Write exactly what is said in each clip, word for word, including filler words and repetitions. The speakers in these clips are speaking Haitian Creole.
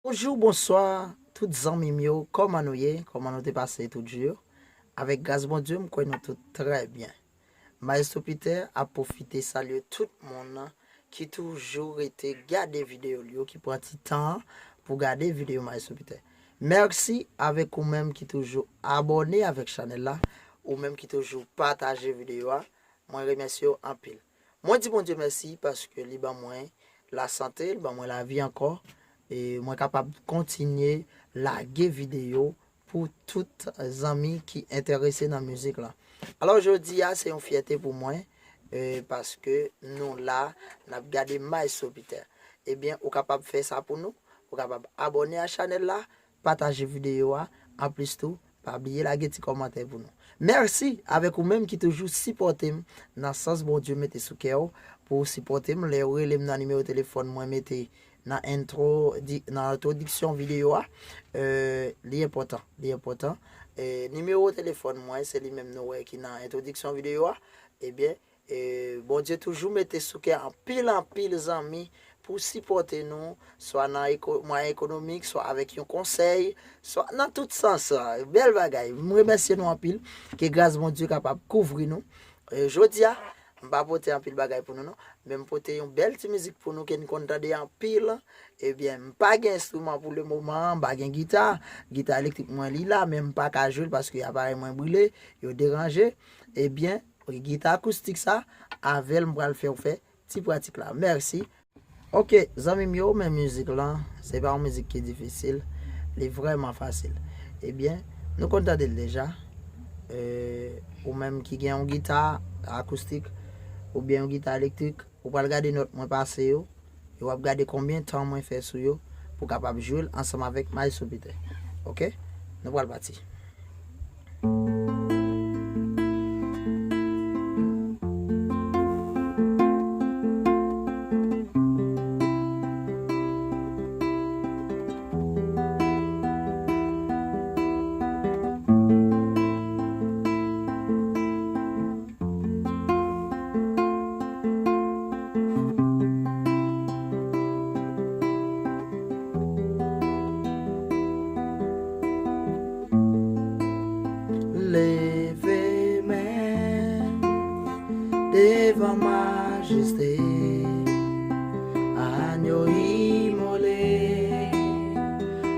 Bonjou, bonswa, tout zanmi m yo, kòman nou ye? Kòman nou te pase tout jou yo? Avèk gras Bondye, m kwè nou tout trè byen. Maestro Peter ap pwofite salye tout moun ki toujou rete gade videyo l yo, ki pran ti tan pou gade videyo Maestro Peter. Mèsi avèk ou menm ki toujou abòne avèk chanèl la, ou menm ki toujou pataje videyo a, mwen remèsye w anpil. Mwen di Bondye mèsi paske li ban mwen lasante, li ban mwen lavi ankò, e mwen kapab kontinye lage videyo pou tout zanmi ki enterese nan mizik lan. Alò, jodi a, se yon fyète pou mwen, e, paske nou la, n ap gade Maestro Peter. Ebyen, ou kapab fè sa pou nou, ou kapab abòne a chanèl la, pataje videyo a, anplis tou, pa bliye lage ti kòmantè pou nou. Mèsi avèk ou menm ki toujou sipòte m nan sans Bondye mete sou kè w pou w sipòte m lè w rele m nan nimewo telefòn mwen mete nan entwo, di, nan entwodiksyon videyo a. E, li enpòtan, li enpòtan. E, nimewo telefòn mwen, se li menm nou wè ki nan entwodiksyon videyo a. Ebyen, e, Bondye toujou mete sou kè anpil, anpil zanmi pou sipòte nou, swa nan eko-, mwayen ekonomik, swa avèk yon konsèy, swa nan tout sans. Bèl bagay. M remèsye nou anpil. Ke gras Bondye kapab kouvri nou. E, jodi a, m pa pote anpil bagay pou nou, non. Men m pote yon bèl ti mizik pou nou ke n konn tande anpil. Ebyen, m pa gen enstriman pou le moman, m pa gen gita. Gita elektrik mwen li la, men m pa ka jwe l paske aparèy mwen brile, yo deranje. Ebyen, gita akoustik sa, avè l m pral fè w fè ti pratik la. Mèsi. Ok, zanmi m yo, men mizik lan, se pa yon mizik ki difisil, li vrèman fasil. Ebyen, nou konn tande l deja. E, ou menm ki gen yon gita akoustik oubyen yon gita elektrik, ou pral gade nòt mwen pase yo, e w ap gade konbyen tan mwen fè sou yo pou w kapab jwe l ansanm avèk Maestro Peter. Ok? Nou pral pati. Leve men devan majeste, anyo imole,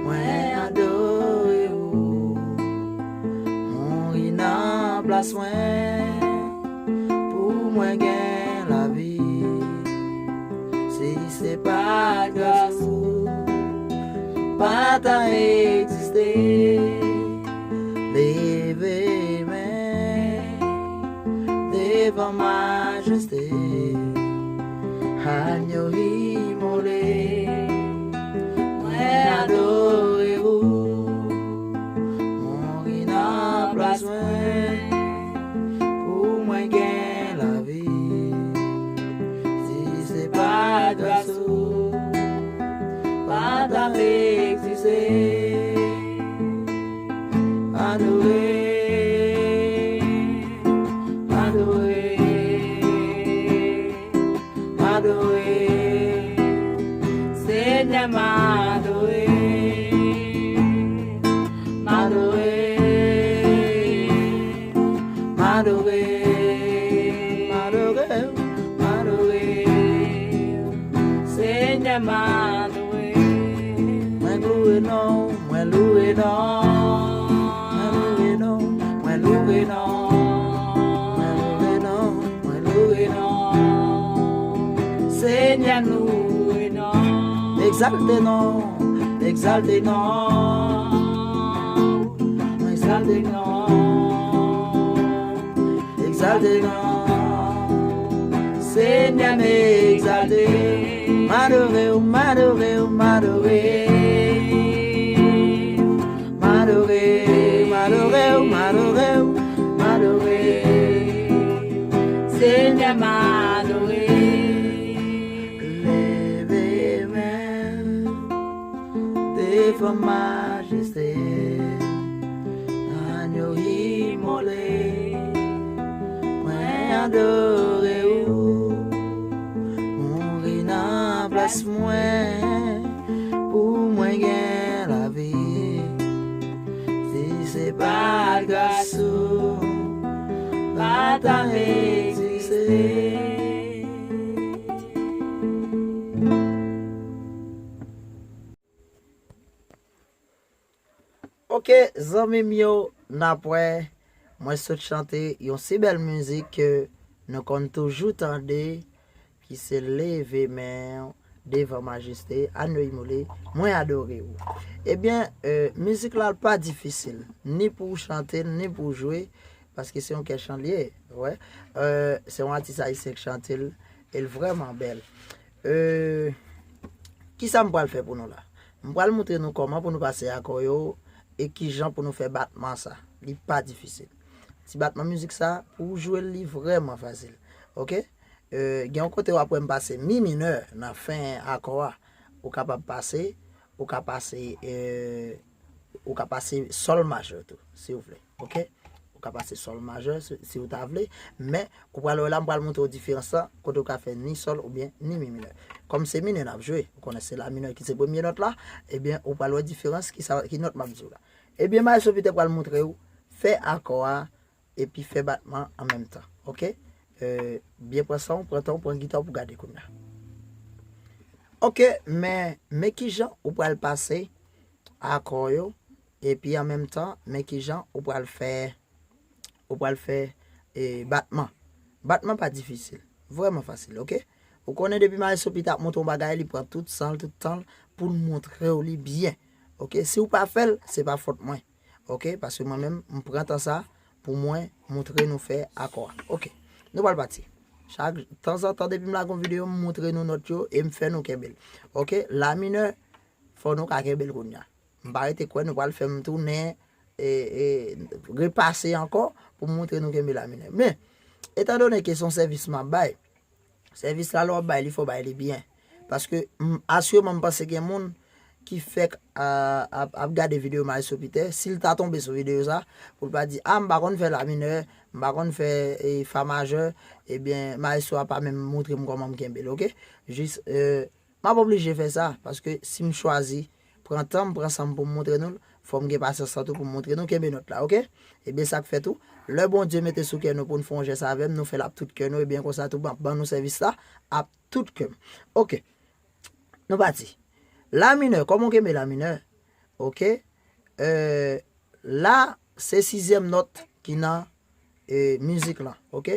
mwen adore ou, mouri nan plas mwen, pou mwen gen lavi. Si se pa gras ou, pa ta egziste. Leve men devan majeste, anyo imole, mwen adore ou, mouri nan plas mwen, pou mwen gen lavi. Si se pa gras ou, pa ta egziste. Adore, adore, adore, Senyè, m adore, m adore, m adore, m adore, m adore, Senyè, m adore. Mwen louwe non w, mwen louwe non w, mwen louwe non w, mwen louwe non w, mwen louwe non w, mwen louwe non w. Senyè, nou louwe non w. Egzalte non w, egzalte non w, egzalte non w. Egzalte non, Senyè, m egzalte. M adore w, m adore w, m adore. M adore, m adore w, m adore w, m adore. Senyè, m adore. Leve men devan majeste, anyo imole, mwen adore ou, mouri nan plas mwen, pou mwen gen ta egziste. Ok, zanmi m yo, n ap wè, mwen sot chante yon si bèl mizik ke nou konn toujou tande, ki se Leve men w devan majeste, Agneau Imolé, mwen adore w. Ebyen, eh, mizik la pa difisil, ni pou w chante l, ni pou w jwe, paske se yon kè chan l ye, wè. Eh, se yon atis ayisyen k chante l, e l vrèman bèl. Eh, kisa m pral fè pou nou la? M pral montre nou kòman pou nou pase akò yo e kijan pou nou fè batman sa. Li pa difisil. Ti batman mizik sa, pou w jwe l, li vrèman fasil. Ok? Eh, gen yon kote w ap wè m pase mi minè nan fen akò a. Ou kapab pase, ou ka pase, eh, ou ka pase sòl majè tou, si w vle. Ok? Ou ka pase sòl majè si, si w ta vle, men ou pral wè la, m pral montre w diferans lan, kote w ka fè ni sòl oubyen ni mi minè. Kòm se minè n ap jwe, ou konnen se la minè ki se premye nòt la, ebyen, ou pral wè diferans ki sa, ki nòt m ap di w la. Ebyen, Maestro Peter pral montre w fè akò a epi fè batman an menm tan. Ok? Eh, byen pran san w, pran tan w, pran gita w pou gade kounye a. Ok, men, men kijan ou pral pase akò yo, epi an menm tan, men kijan ou pral fè, ou pral fè, eh, batman. Batman pa difisil, vrèman fasil, ok? Ou konnen depi Maestro Peter ap montre yon bagay, li pran tout san l, tout tan l pou l montre w li byen. Ok, si w pa fè l, se pa fòt mwen. Ok, paske mwen menm, m pran tan sa pou mwen montre nou fè akò a. Ok, nou pral pati. Chak tanzantan, depi m lage yon videyo, m montre nou nòt yo e m fè nou kenbe l. Ok, la minè, fò nou ka kenbe l kounye a. M pa rete kwè nou pral fè m tounen e, e repase ankò pou m montre nou kenbe la minè. Men, etandone ke se yon sèvis m ap bay, sèvis la, lè w ap bay li, fò w bay li byen. Paske, m, asireman, m panse gen moun ki fèk, a, ap, ap gade videyo Maestro Peter, si l ta tonbe sou videyo sa, pou l pa di, a, m pa konn fè la minè, m pa konn fè, e, fa majè, ebyen, Maestro a pa menm montre m kòman m kenbe l, ok? Jis, e, m ap oblije fè sa, paske si m chwazi pran tan m, pran san m pou m montre nou l, fò m gen pasyans lan tou pou m montre nou kenbe nòt la, ok? Ebyen, sa k fè tou, lè Bondye mete sou kè nou pou n fè yon jès avè m, nou fè l ap tout kè nou, ebyen, konsa tou, m ap ban nou sèvis la ap tout kè m. Ok. Nou pati. La minè, kòman w kenbe la minè? Ok. Eh, la, se sizyèm nòt ki nan, eh, mizik lan. Ok.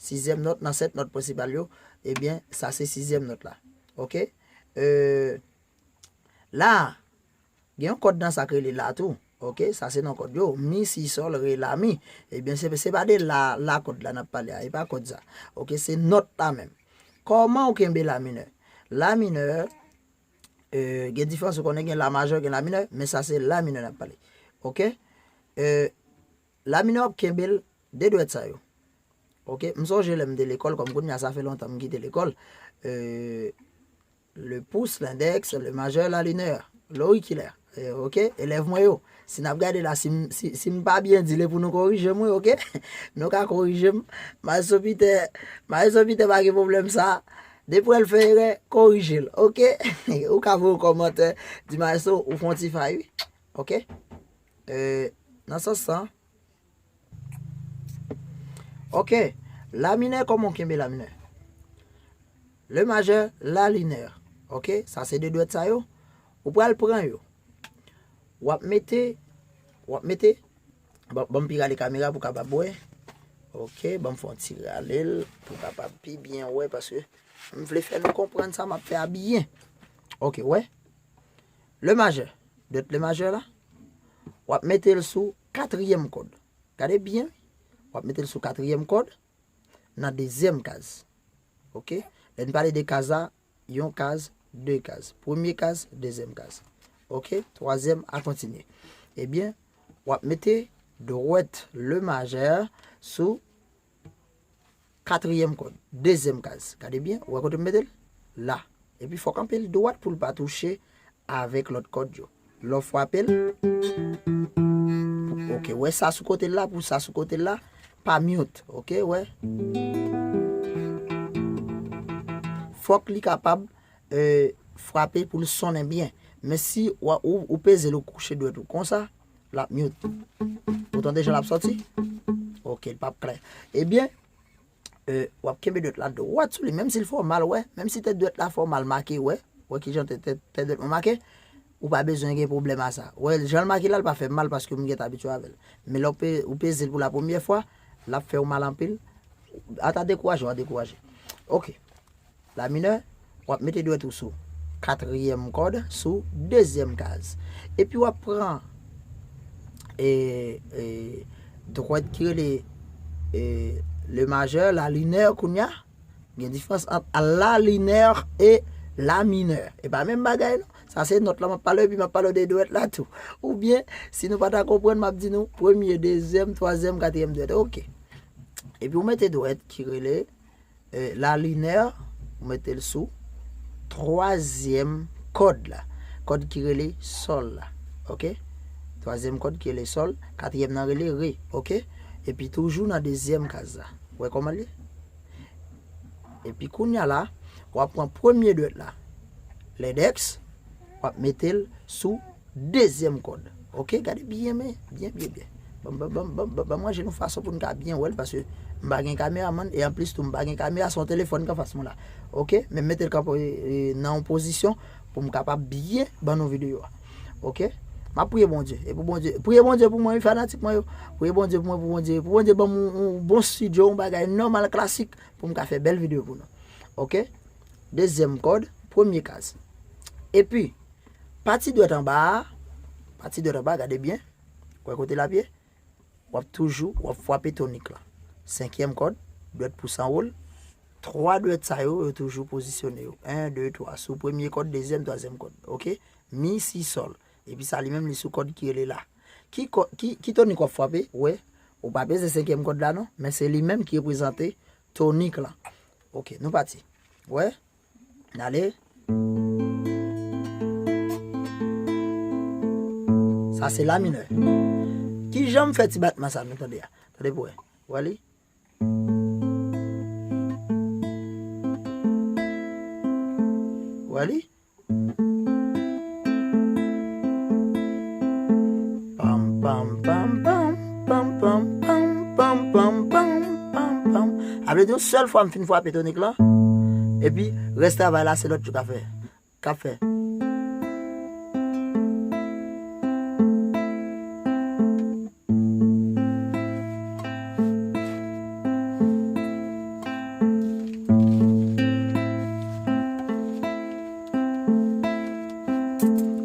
Sizyèm nòt nan sèt nòt prensipal yo. Ebyen, sa se sizyèm nòt la. Ok. Eh, la, gen yon kòd nan sa k rele la tou. Ok, sa se nan kòd yo. Mi, si, sòl, re, la, mi. Ebyen, se, se pa de la, la kòd la n ap pale a, e pa kòd sa. Ok, se nòt la menm. Kòman w kenbe la minè? La minè, eh, gen diferans, ou konnen gen la majè, gen la minè, men sa se la minè n ap pale. Ok? Eh, la minè w ap kenbe l de dwèt sa yo. Ok? M sonje lè m te lekòl, kòm kounye a sa fè lontan m kite lekòl. Eh, le pouce, l'index, le majeur, la mineure, l'auriculaire. Eh, ok, elèv mwen yo, si n ap gade la, si m, si, si m pa byen di l, e pou nou korije m, wi, ok? Nou ka korije m. Maestro Peter, Maestro Peter pa gen pwoblèm sa. Depi w fè erè, korije l, ok? Ou ka voye yon kòmantè, di Maestro, ou fè yon ti fay, wi. Ok? Eh, nan sans sa, Ok. La minè, kòman w kenbe la minè? Le majè, la minè. Ok, sa se de dwèt sa yo. Ou pral pran yo. W ap mete, w ap mete, ban, ban m pi rale kamera pou w kapab wè. Ok, ban m fè yon ti rale l pou w kapab pi byen wè, paske m vle fè nou konprann sa m ap fè a byen. Ok, wè. Le majè, dwèt le majè la, w ap mete l sou katriyèm kòd. Gade byen, w ap mete l sou katriyèm kòd, nan dezyèm kaz. Ok? Lè n pale de kaz la, yon kaz, de kaz. Premye kaz, dezyèm kaz. Ok? Twazyèm, a kontinye. Ebyen, w ap mete dwèt le majè sou katriyèm kòd, dezyèm kaz. Gade byen, ou wè kote m mete l? La. Epi fò w kanpe l dwat pou l pa touche avèk lòt kòd yo. Lè w frape l, ok, wè sa sou kote l la, pou sa sou kote l la, pa mute, ok, wè. Fòk li kapab, eh, frape pou l sonnen byen. Men si w, ou, ou peze l, ou kouche dwèt ou konsa, l ap mute. Ou tande jan l ap sòti? Ok, l p ap klè. Ebyen, W ap kenbe dwèt la dwat sou li, menm si l fè w mal, wè, menm si tèt dwèt la fè w mal make, wè, wè kijan tèt dwèt mwen make, ou pa bezwen gen pwoblèm a sa. Wè, jan l make la, l pa fè m mal paske m gentan abitye avè l. Men lè w peze l pou la premyè fwa, l ap fè w mal anpil. Ata dekouraje, w a dekouraje. Ok. La minè, w ap mete dwèt ou sou katriyèm kòd, sou dezyèm kaz. Epi w ap pran e, e, dwèt ki rele e, le majè, la minè kounye a. Gen diferans ant la minè e la minè. E pa menm bagay non. Sa se nòt la m ap pale, epi m ap pale de dwèt la tou. Oubyen, si nou pa ta konprann, m ap di nou premye, dezyèm, twazyèm, katriyèm dwèt. Ok. Epi w mete dwèt ki rele e, la minè, ou mete l sou twazyèm kòd la. Kòd ki rele sòl la. Ok? Twazyèm kòd ki rele sòl, katriyèm nan rele re. Ok? Epi toujou nan dezyèm kaz la. Ou wè kòman l ye? Epi kounye a la, w ap pran premye dwèt la, lendèks, w ap mete l sou dezyèm kòd. Ok, gade byen, men, byen, byen, byen. Ban m, ban m, ban m, ban m, ban m, ban m ranje nou fason pou n ka byen wè l, paske m pa gen kamera, man, e anplis tou, m pa gen kamera, se yon telefòn k anfas mwen la. Ok, men m mete l kanpe, e, nan yon pozisyon pou m kapab byen ban nou videyo a. Ok, m ap priye Bondye. E pou Bondye, priye Bondye pou mwen, wi, fanatik mwen yo. Priye Bondye pou mwen, pou Bondye, pou Bondye ban m yon, yon bon estidyo, yon bagay nòmal, klasik, pou m ka fè bèl videyo pou nou. Ok, dezyèm kòd, premye kaz. Epi, pati dwèt anba a, pati dwèt anba, gade byen, wè kote l ap ye, w ap toujou, w ap frape tonik lan. Senkyèm kòd, dwèt pous anwo l, twa dwèt sa yo, yo toujou pozisyone yo. En, de, twa, sou premye kòd, dezyèm, twazyèm kòd, ok? Mi, si, sòl. Epi sa li menm, li sou kòd ki rele la. Ki kò-, ki, ki tonik w ap frape? Wè, ou pa peze senkyèm kòd la non, men se li menm ki reprezante tonik lan. Ok, nou pati. Wè, n ale. Sa se la minè. Kijan m fè ti batman sa nou tande a? Tande pou wè. Wè li? Wè li? Pam, pam, pam, pam, pam, pam, pam, pam, pam, pam, pam, pam, pam. Sa vle di yon sèl fwa m fin frape tonik lan, epi rès travay la se lòt yo ka fè. K ap fè.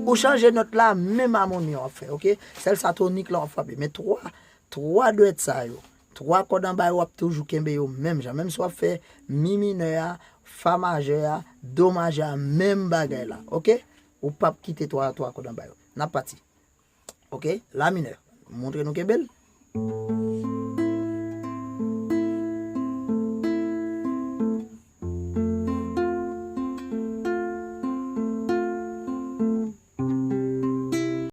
Ou chanje nòt la, menm amoni an w ap fè, ok? Sèl sa tonik la w ap frape. Men twa, twa dwèt sa yo, twa kòd anba yo, w ap toujou kenbe yo menm jan. Menm si w ap fè mi minè a, fa majè a, do majè a, menm bagay la, ok? Ou p ap kite twa, twa kòd anba yo. N ap pati. Ok, la minè. Montre nou kenbe l.